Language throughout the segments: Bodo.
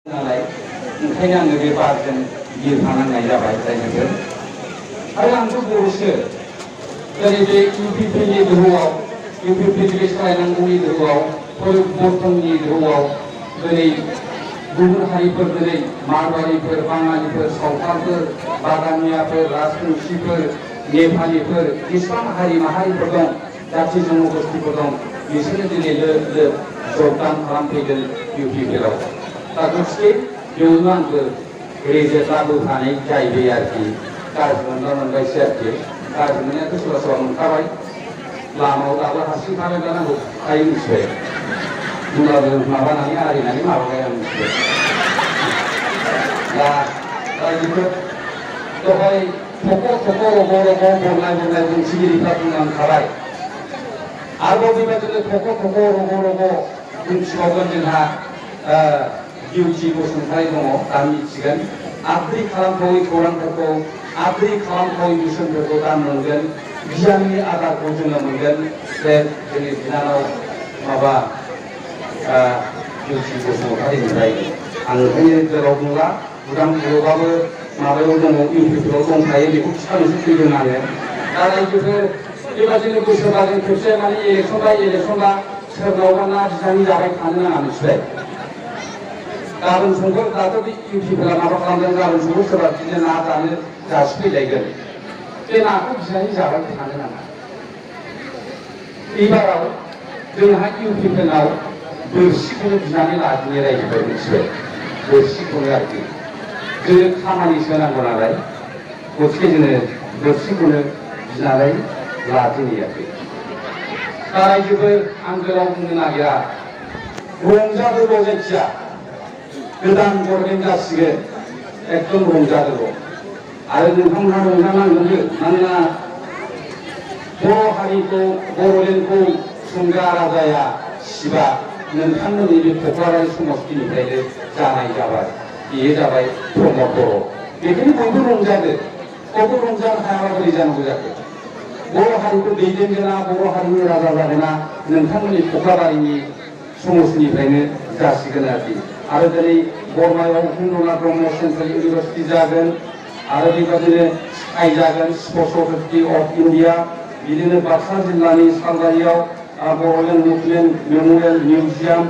नालाय ओंखायनो आङो बे बारजों बिरफानांनाय जाबाय जायजों आरो आंथ' बर'सो जेरै बे इउपिपिनि दोहौआव इउपिपि सालायनांगौनि दोहौआव परिबर्तननि दोहौआव दिनै गुबुन हारिफोर जेरै मारवारिफोर बाङालिफोर सावथालफोर बागानियाफोर राजबंशीफोर नेपालिफोर जेसेबां हारि माहारिफोर दं जाथि जनगोष्ठीफोर दं बिसोरो दिनै जगदान खालामफैदों इउपिपिआव दा गथिखे बेयावनो आंबो रेजेक्ट लाबोफानाय जाहैबाय आरोखि गाज्रि मोनबायसो आरोखि गाज्रि मोननायाथ' सोरबा सोरबा मोनखाबाय लामायाव दाबो हारसिं थाबायब्ला नांगौ थायो मिथिबाय होनब्लाबो माबानानै आरिनानै माबाबाय आं मिथिबाय दा रायजोफोर दहाय थख' बरनाय बुंथिगिरिफ्रा बुंलांखाबाय आरोबाव बेबायदिनो थख' रग' बुंथिबावगोन जोंहा डिउटि बसुमतारी दङ दा मिथिगोन आद्रि खालामथावै खौरांफोरखौ आद्रि खालामथावै बोसोनफोरखौ दा मोनगोन गियाननि आदारखौ जोङो मोनगोन जे जोंनि बिनानाव माबा डिउटि बसुमतारीनिफ्राय आं ओंखायनो जेराव बुंला उदां बर'बाबो माबायाव दङ इउपिपिआव दंखायो बेखौ खिथानोसो फैदों आङो दा रायजोफोर बेबादिनो बोसोरबाजों खेबसे माने इलेक्सनबा सोरनावबा ना बिनानै जाबाय थानो नाङा मिथिबाय गाबोन समफोर दाथ' बे इउपिपिआ माबा खालामदों गाबोन समफोर सोरबा बिदिनो ना जानो जासिफैलायगोन बे नाखौ बिनानै जाबाय थानो नाङा एबाराव जोंहा इउपिपिआव बोरसिखौनो बिनानै लादिनि रायजोफोर मिथिबाय बोरसिखौनो आरोखि जोङो खामानिसो नांगौ नालाय गथिखे जोङो बोरसिखौनो बिनानै लादिनि आरोखि दा रायजोफोर आं गोलाव बुंनो नागिरा रंजादोल' जायखिया गोदान गभर्नमेन्ट जासिगोन एकदम रंजादोल' आरो नोंथांमोनहा रंजानांगोनबो मानोना बर' हारिखौ बर'लेण्डखौ खुंग्रा राजाया शिबा नोंथांमोननि बे क'क्राझार समष्टिनिफ्रायनो जानाय जाबाय बेयो जाबाय प्रमद बर' बेखायनो बयबो रंजादो बयबो रंजानो हायाबा बोरै जानांगौ जाखो बर' हारिखौ दैदेनगोना बर' हारिनि राजा जागोना नोंथांमोननि क'क्राझारनि समष्टिनिफ्रायनो जासिगोन आरोखि आरो दिनै बरमायाव उपेन्द्रनाथ ब्रह्म सेन्ट्रेल इउनिभारसिटि जागोन आरो बेबादिनो स्काई जागोन स्पर्ट्स अथरिटि अफ इन्डिया बिदिनो बाक्सा जिल्लानि सालबारियाव बर'लेण्ड मुभमेन्ट मेम'रियेल मिउजियाम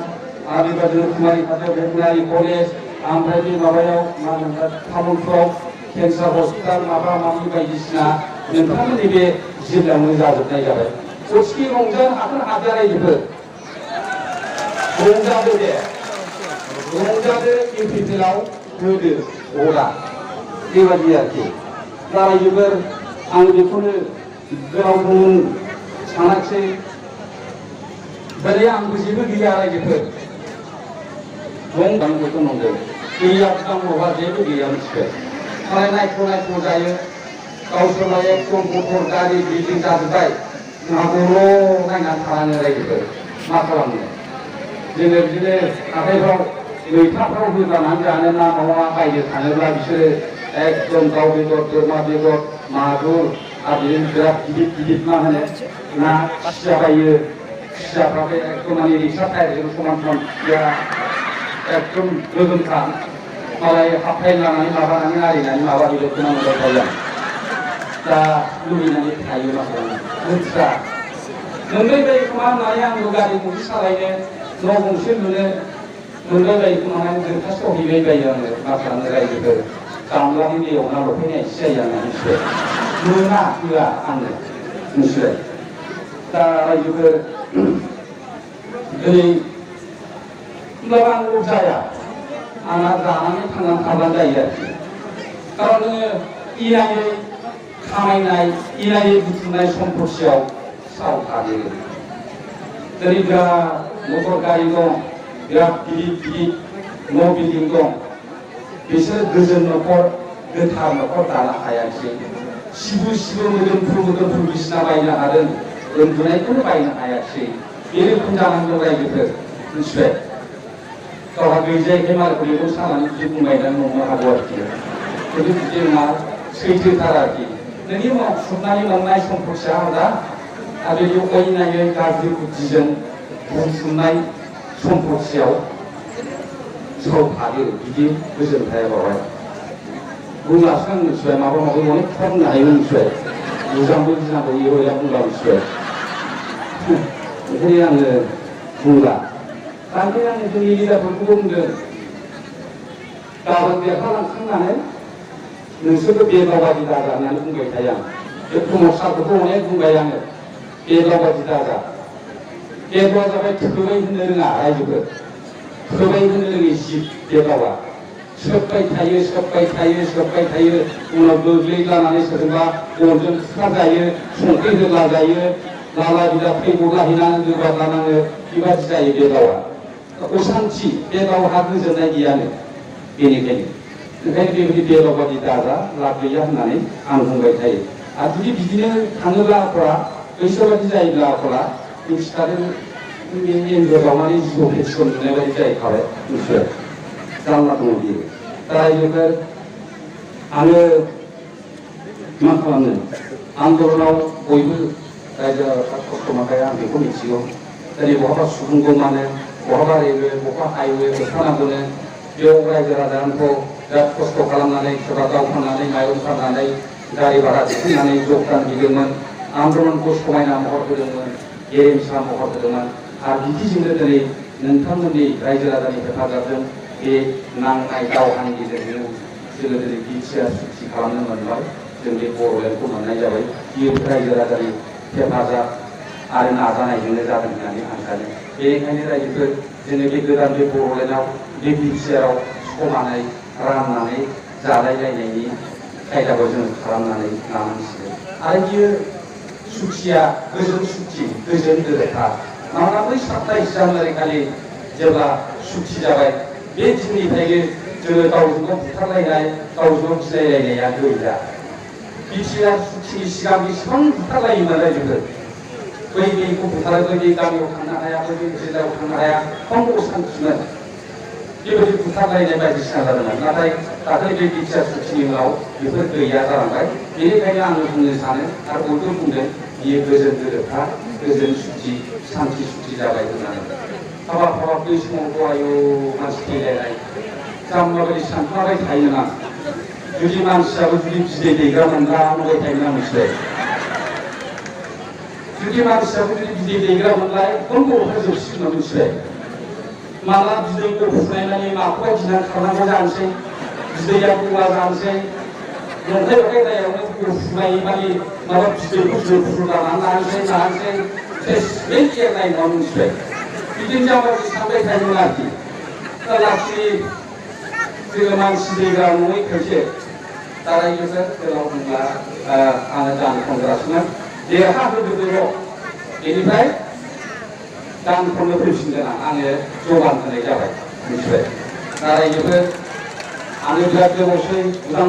आरो बेबादिनो कुमारि खाथियाव भेटेनारि कलेज ओमफ्राय बे माबायाव मा होनो तामुलपुराव केन्सार हस्पिटाल माबा माबि बायदिसिना नोंथांमोननि बे जिल्लायावनो जाजोबनाय जाबाय गथिखे रंजानो हागोन हादिया रायजोफोर रंजादो दे रंजादो इउपिपिआव होदो भटआ बेबादि आरोखि दा रायजोफोर आं बेखौनो गोलाव बुंनो सानाखिसै दिनै आंबो जेबो गैया रायजोफोर रंजानांगौथ' नंदों गैया बिथांमोनहा जेबो गैया मिथिबाय मालाय नायख' जायो गावसोरना एकदम मटर गारि बिल्डिं जाजोब्बाय जोंहा बर' नायनानै थानाङो रायजोफोर मा खालामनो जोङो बिदिनो हाथायफ्राव मैथाफ्राव होगानानै जानो ना मावा बायनो थाङोब्ला बिसोरो एकदम दाउ बेदर बोरमा बेदर मागुर आरो बिदिनो बिराद गिदिर मा होनो ना खुसिया बायो खुसियाफ्राबो एकदम माने रिक्सा टायारजों समान एकदम गोगोमखा मालाय हाफाइन लानानै माबानानै आरिनानै माबा बेदरखौना मोनबाय थायो आं दा लुबैनानै थायो मा खालामनो मोनथिया मोनबाय बायो खोमा होननानै आंबो गारि गंसे सालायनो न' गंसे लुनो मोनबाय बायो खोमा होननानै जोबथासो हैबाय बायो आङो मा खालामनो रायजोफोर गामलानि दैयाव ना लफैनाय एसे जायो आंना मिथिबाय मोना होआ आंनो मिथिबाय दा रायजोफोर दिनै होनब्लाबो आं लब जाया आंना जानानै थांनानै थाब्लानो जायो आरोखि खारन नोङो इनायै खामायनाय इनायै बुथुमनाय सम्पथियाव साव थादेरो दिनै बिराद मटर गारि दं बिराद गिदिर न' बिल्डिं दं बिसोर गोजोन न'खर गोथार न'खर दानो हायाखिसै सिबु मोदोमफ्रु बिसिना बायनो हादों उन्दुनायखौनो बायनो हायाखिसै बे रोखोम जानांगौ रायजोफोर मिथिबाय गावहा गैजायैखाय मालायखौ मेगन सानानै बिदि बुंबायनानै नंनो हागौ आरोखि खिन्थु बिदि नङा सैथोथार आरोखि नोंनि मावखुबनानै मोननाय सम्पथिया आलादा आरो बे अयनायै गाज्रि बुद्धिजों बुथुमनाय सम्पथियाव साव थायो बिदि गोजोन थाया बावहाय बुंलासो आं मिथिबाय माबा माबि अनेक खोथा बुंनो हायोमोन मिथिबाय बुजांबो गिनांगौ इरया बुंला मिथिबाय ओंखायनो आङो बुंला दानिया आङो जोंनि लिडारफोरखौबो बुंदों गाबोन देरहालांखांनानै नोंसोरबो बेगावबादि दाजा होननानै बुंबाय थायो आं बे प्रमद सारखौबो अनेक बुंबाय आङो बेगावबादि दाजा बेगावा जाबाय थोबै होननो रोङा रायजोफोर थोबै होननो रोङि जिब बेगावा सोबबाय थायो उनाव गोग्लैलानानै सोरजोंबा गनजों खुखा जायो संख्रि होला जायो लाला बिला फैगलाहैनानै गोबालानाङो बेबादि जायो बेगावा असान्थि बेगावहा गोजोननाय गैयानो बेनिखायनो बेबायदि बेगावबादि दाजा लाब गैया होननानै आं बुंबाय थायो आरो जुदि बिदिनो थाङोब्ला आखला बैसोरबादि जायोब्ला आखला मिथिखादों एन्जर बावनानै जिबौ फेथिखौ नुनाय बायदि जाहैखाबाय मिथिबाय जारला दङ बियो रायजोफोर आङो मा खालामनो आन्दलनाव बयबो रायजो खस्थ' मोनखाया आं बेखौ मिथिगौ दिनै बहाबा सुबुंखौ मानो बहाबा रेलवे बहाबा हाइवे होबथानांगौनो बेयाव रायजो राजाखौ बिराद खस्थ' खालामनानै सोरबा दाउ फाननानै माइरं फाननानै गारि भारा दिखांनानै जगदान बिदोंमोन आन्दलनखौ समायना महर होदोंमोन गेरेमसा महर होदोंमोन आरो बिदिजोंनो दिनै नोंथांमोननि रायजो राजानि हेफाजाबजों बे नांनाय दावहानि गेजेरजों जोङो दिनै बिटिआर सुक्ति खालामनो मोनबाय जों बे बर'लेण्डखौ मोननाय जाबाय बियो रायजो राजानि हेफाजाब आरो नाजानायजोंनो जादों होननानै आं सानो बेनिखायनो रायजोफोर जोङो बे गोदान बे बर'लेण्डआव बे बिटिआराव समानै राननानै जालायलायनायनि खायदाखौ जों खालामनानै लानांसिगोन आरो बियो सुक्तिया गोजोन सुक्ति गोजोन गोरोबथा मानोना बै 27 जानुवारि खालि जेब्ला सुक्ति जाबाय बे दिननिफ्रायनो जोङो गावजों गाव बुथारलायनाय गावजों गाव गिलायलायनाया गैला बिटिआर सुक्तिनि सिगां बेसेबां बुथारलायोमोन रायजोफोर बै बेखौ बुथारो बै गामियाव थांनो हाया बै जिल्लायाव थांनो हाया खम असान्थिमोन बेबायदि बुथारलायनाय बायदिसिना जादोंमोन नाथाय दाख्लै बे बिटिआर सुक्तिनि उनाव बेफोर गैया जालांबाय बेनिखायनो आङो बुंनो सानो आरो बयबो बुंदों बियो गोजोन गोरोबथा गोजोन सुक्ति सान्थि सुक्ति जाबाय होननानै हाबाब बै समावथ' आयु मानसि थैलायनाय जाम्बा बायदि सानफ्लाबाय थायोमोन आं जुदि मानसियाबो जुदि बिदै दैग्रा मोनब्ला नुबाय थायोमोन आं मिथिबाय जुदि मानसियाबो जुदि बिदै दैग्रा मोनब्ला एकदम बर'फ्रा जोबसिगोन मिथिबाय माला बिदै गफुनाय माने माखौबा गिनानै खारनांगौ जानोसै बिदैया गला जानोसै नंखाय बायनायावनो गफुनाय माने माबा बिदैखौ जोफ्रु लानानै लानोसै बे एरनाय नङा मिथिबाय बिदिनो जाबाय सानबाय थायोमोन आरोखि दा लाखि जोङो मानसि दैग्रा नङै खायसे दा रायजोफोर गोलाव बुंब्ला आङो दान खनग्रासोमोन देरहा होदोल' बेनिफ्राय दान खननो फैफिनगोन आङो जबान होनाय जाबाय मिथिबाय दा रायजोफोर आङो बिराद गोबावसै बुदां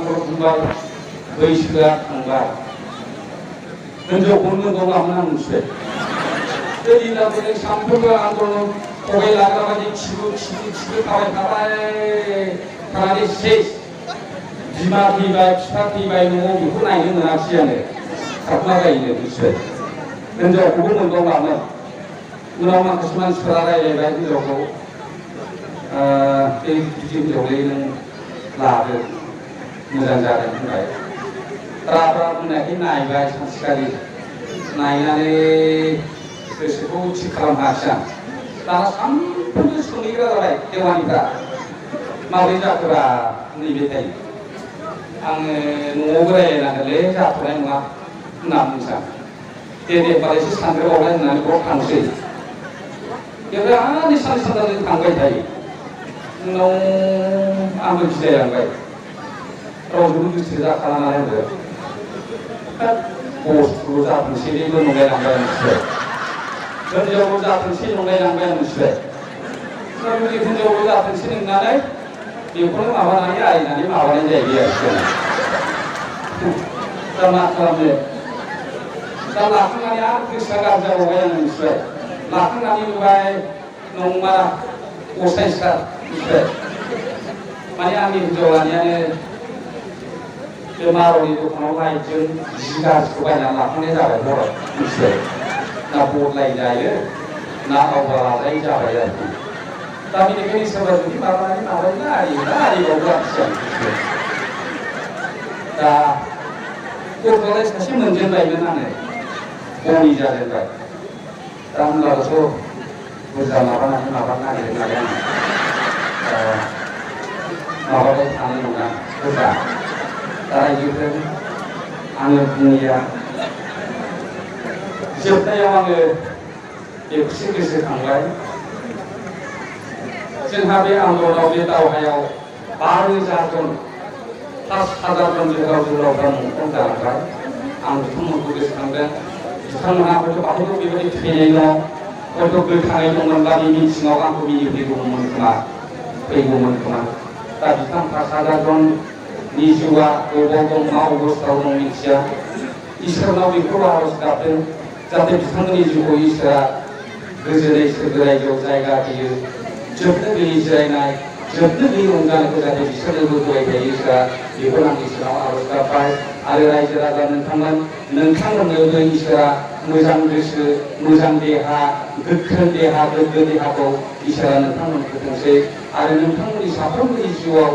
बर' बुंबाय बैसोआ थांबाय हिनजावखौनो मोनबावलामोन आं मिथिबाय बे लिडारफोरजों सानफ्रोमबो आन्दलन खबाइ लाग्रा बायदि खिबु थानानै सेस बिमा थैबाय बिफा थैबाय न'आव बेखौ नायनो मोनाखिसै आङो थाबलाबायनो मिथिबाय हिनजावखौबो मोनबावलामोन उनाव माखासे मानसिफोरा रायज्लायबाय हिनजावखौ बे बिदि हिनजावलै नों लादो मोजां जादों होनबाय राब्रा बुंनायखाय नायबाय सानसेखालि नायनानै गोसोखौ थिग खालामनो हायासै आं दाना सानफ्रोमबो सोंहैग्रा जाबाय देवानिफ्रा माबोरै जाखोरा नैबे थायो आङो न'आवबो रायज्लायनांगोनलै जाथ'नाय नङा होनना बुंसां दे होनबालाय एसे सानग्रोबावलाय होननानै बाव थांसै बेवहाय आरो सानजों थांबाय थायो उनाव आंबो गिलायलांबाय रावजोंबो गोसो जाखाला नालाय आंबो बस्थुल' जाथोंसैबो नंलायलांबाय आं मिथिबाय हिनजावल' जाथोंसै नंलायलांबाय आं मिथिबाय बेबायदि हिनजावल' जाथोंसै नंनानै बेखौनो माबानानै आयनानै माबानाय जाहैबाय आरोखि दा मा खालामनो दा लाखांनानै आरो गोसोआ गाज्रि जाबावबाय आं मिथिबाय लाखांनानै नुबाय नंमा असाइसखा मिथिबाय माने आंनि हिनजाव लानायानो बे मार'नि दखानाव लाइटजों जि गाज्रिखौ बायनानै लाखांनाय जाबाय हराव मिथिबाय ना बदलाय जायो ना आवगा लाजायै जाबाय आरोखि दा बेनिखायनो सोरबा जुदि माबानानै माबायोना आरिबावबो आखिया दा गथ'आलाय सासे मोनजेनबायमोन आङो बनि जाजेनबाय दा होनब्लाबोथ' बुरजा माबानानै माबानो नागिरदों नालाय आङो माबाबाय थानो नङा बुरजा दा रायजोफोर आङो बुंनिया जोबनायाव आङो बेखौसो गोसोखांबाय जोंहा बे आन्दलनाव बे दावहायाव 5,000 जन 5,000 जन जोहोलावफ्रा मुंख्लं जालांबाय आं बिथांमोनखौ गोसोखांदों बिथांमोनहा हयथ' बाहायबो बेबायदि थैनाय दं हयथ' गोथाङै दंमोनब्ला बिनि सिङाव आंखौ मिनिफैगौमोन खोमा फैगौमोन खोमा दा बिथां 5,000 जननि जिउआ बबाव दं मा अबस्थायाव दं मिथिया इसोरनाव बेखौ आरज गाबदों जाहाथे बिथांमोननि जिउखौ इसोरा गोजोनै सोरगो रायजोआव जायगा होयो जोबनो गैयै जिरायनाय जोबनो गैयै रंजानायखौ जाहाथे बिसोरनोबो होबाय थायो इसोरा बेखौ आं इसोरनाव आरज गाबबाय आरो रायजो राजा नोंथांमोननोबो इसोरा मोजां गोसो मोजां देहा गोख्रों देहा गोग्गो देहाखौ इसोरा नोंथांमोनखौ होथोंसै आरो नोंथांमोननि साफ्रोमबोनि जिउआव